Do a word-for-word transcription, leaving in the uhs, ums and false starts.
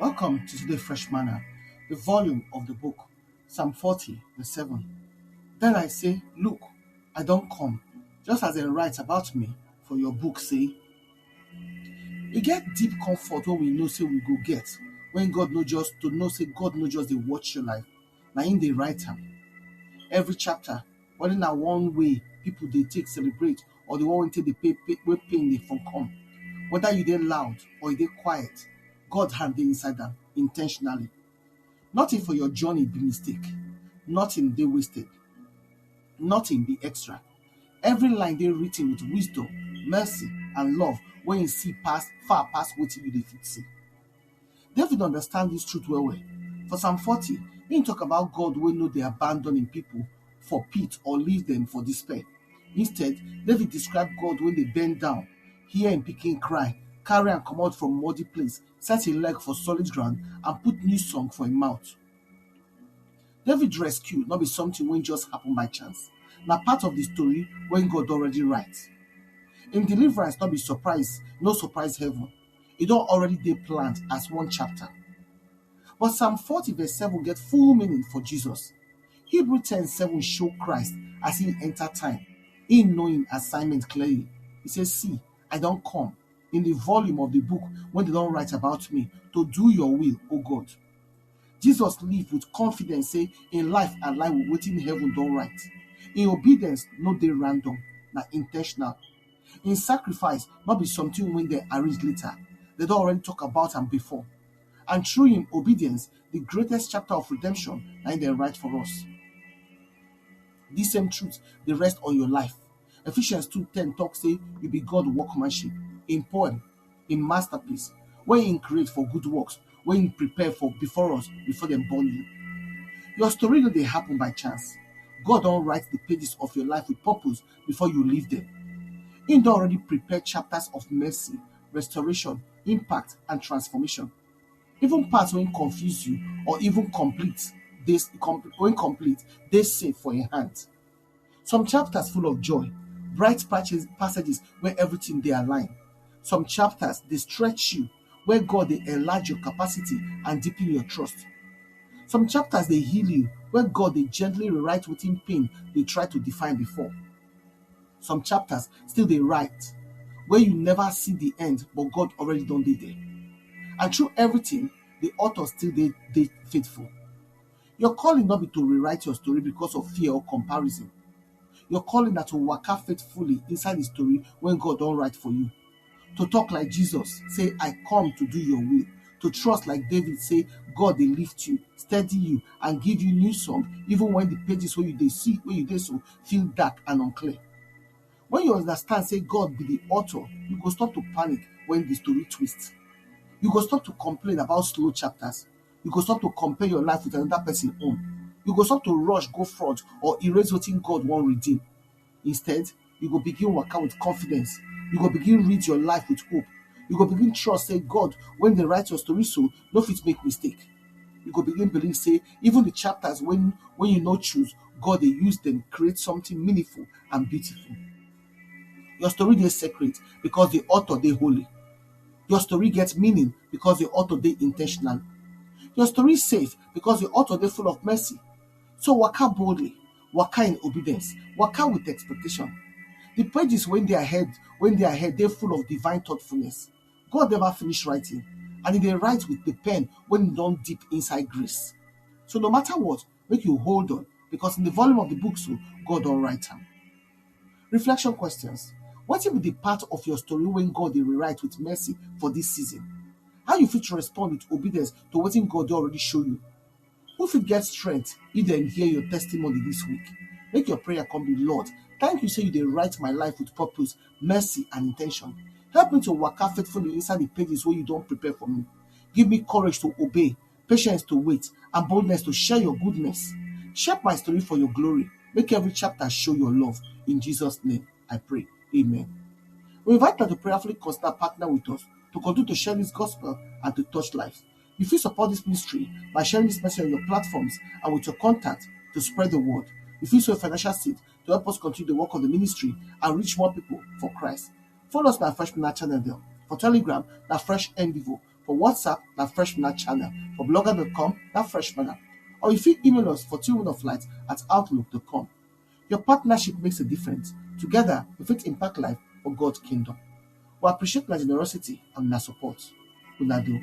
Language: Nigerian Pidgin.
Welcome to today Fresh Manna, the volume of the book, Psalm forty, verse seven. Then I say, "Look, I don come, just as dem write about me for your book say." E get deep comfort wey we know say we go get when God no just to know say God no just dey watch your life, na him dey write am. Every chapter, whether na one way people dey take celebrate or the one wey take dey pay, pay wey pain dey from come, whether you dey loud or you dey quiet, God hand dey inside am intentionally. Nothing for your journey be mistake. Nothing dey wasted. Nothing be extra. Every line dey written with wisdom, mercy, and love wey him see pass far pass wetin you dey fit see. David understand this truth well well. For Psalm forty, him talk about God wey no dey abandon him people for pit or leave them for despair. Instead, David describe God wey dey bend down, hear him pikin cry, carry am comot from muddy place, set him leg for solid ground, and put new song for him mouth. David rescue no be something wey just happen by chance. Na part of the story wey God already write. Him deliverance no be surprise, no surprise heaven. E don already dey planned as one chapter. But Psalm forty verse seven get full meaning for Jesus. Hebrew ten seven show Christ as he enter time. He know him assignment clearly. He say, "See, I don come in the volume of the book wey dem don write about me to do your will, O God." Jesus live with confidence say him life align with wetin heaven don write. Him obedience no dey random, na intentional. Him sacrifice no be something wey dem arrange later. Dem don already talk about am before. And through him obedience, the greatest chapter of redemption na him dem write for us. This same truth dey rest on your life. Ephesians two ten talk say you be God workmanship, him poem, him masterpiece, wey him create for good works, wey him prepare for before us, before dem born you. Your story no dey happen by chance. God don write the pages of your life with purpose before you leave them. Him don already prepare chapters of mercy, restoration, impact, and transformation. Even parts wey confuse you or even complete dey com- wey complete dey safe for him hand. Some chapters full of joy, bright patches, passages where everything dey align. Some chapters dey stretch you, where God dey enlarge your capacity and deepen your trust. Some chapters dey heal you, where God dey gently rewrite wetin pain dey try to define before. Some chapters still dey write, where you never see the end, but God already don dey there. And through everything, the author still dey dey faithful. Your calling no be to rewrite your story because of fear or comparison. Your calling na to waka faithfully inside the story wey God don write for you. To talk like Jesus, say, "I come to do your will." To trust like David, say, "God dey lift you, steady you, and give you new song, even when the pages wey you dey see, wey you dey so, feel dark and unclear." When you understand say God be the author, you go stop to panic when the story twist. You go stop to complain about slow chapters. You go stop to compare your life with another person own. You go stop to rush go front or erase wetin God wan redeem. Instead, you go begin waka with confidence. You go begin read your life with hope. You go begin trust say God, when dem write your story so, no fit make mistake. You go begin believe say even the chapters when when you no choose, God dey use them create something meaningful and beautiful. Your story dey sacred because the author dey holy. Your story get meaning because the author dey intentional. Your story safe because the author dey full of mercy. So waka boldly, waka in obedience, waka with expectation. The pages wey dey ahead, wey dey ahead, dey full of divine thoughtfulness. God never finish writing, and he dey write with the pen when e don deep inside grace. So no matter what, make you hold on, because in the volume of the book so, God don write am. Reflection questions. Wetin be the part of your story wey God dey rewrite with mercy for this season? How you fit respond with obedience to wetin God don already show you? Who fit get strength if dem hear your testimony this week? Make your prayer come be, "Lord, thank you say you dey write my life with purpose, mercy and in ten tion. Help me to waka faithfully inside the pages wey you don prepare for me. Give me courage to obey, patience to wait, and boldness to share your goodness. Shape my story for your glory. Make every chapter show your love. In Jesus' name I pray. Amen." We invite you to prayerfully consider partner with us to continue to share this gospel and to touch lives. You fit support this ministry by sharing this message on your platforms and with your contact to spread the word. You fit sow a financial seed to help us continue the work of the ministry and reach more people for Christ. Follow us na Fresh Manna channel dem. For Telegram, na Fresh Endeavour. For WhatsApp, na Fresh Manna channel. For blogger dot com, na Fresh Manna. Or you fit email us for two of light at outlook dot com. Your partnership makes a difference. Together, we fit impact life for God kingdom. We appreciate una generosity and una support. Una do.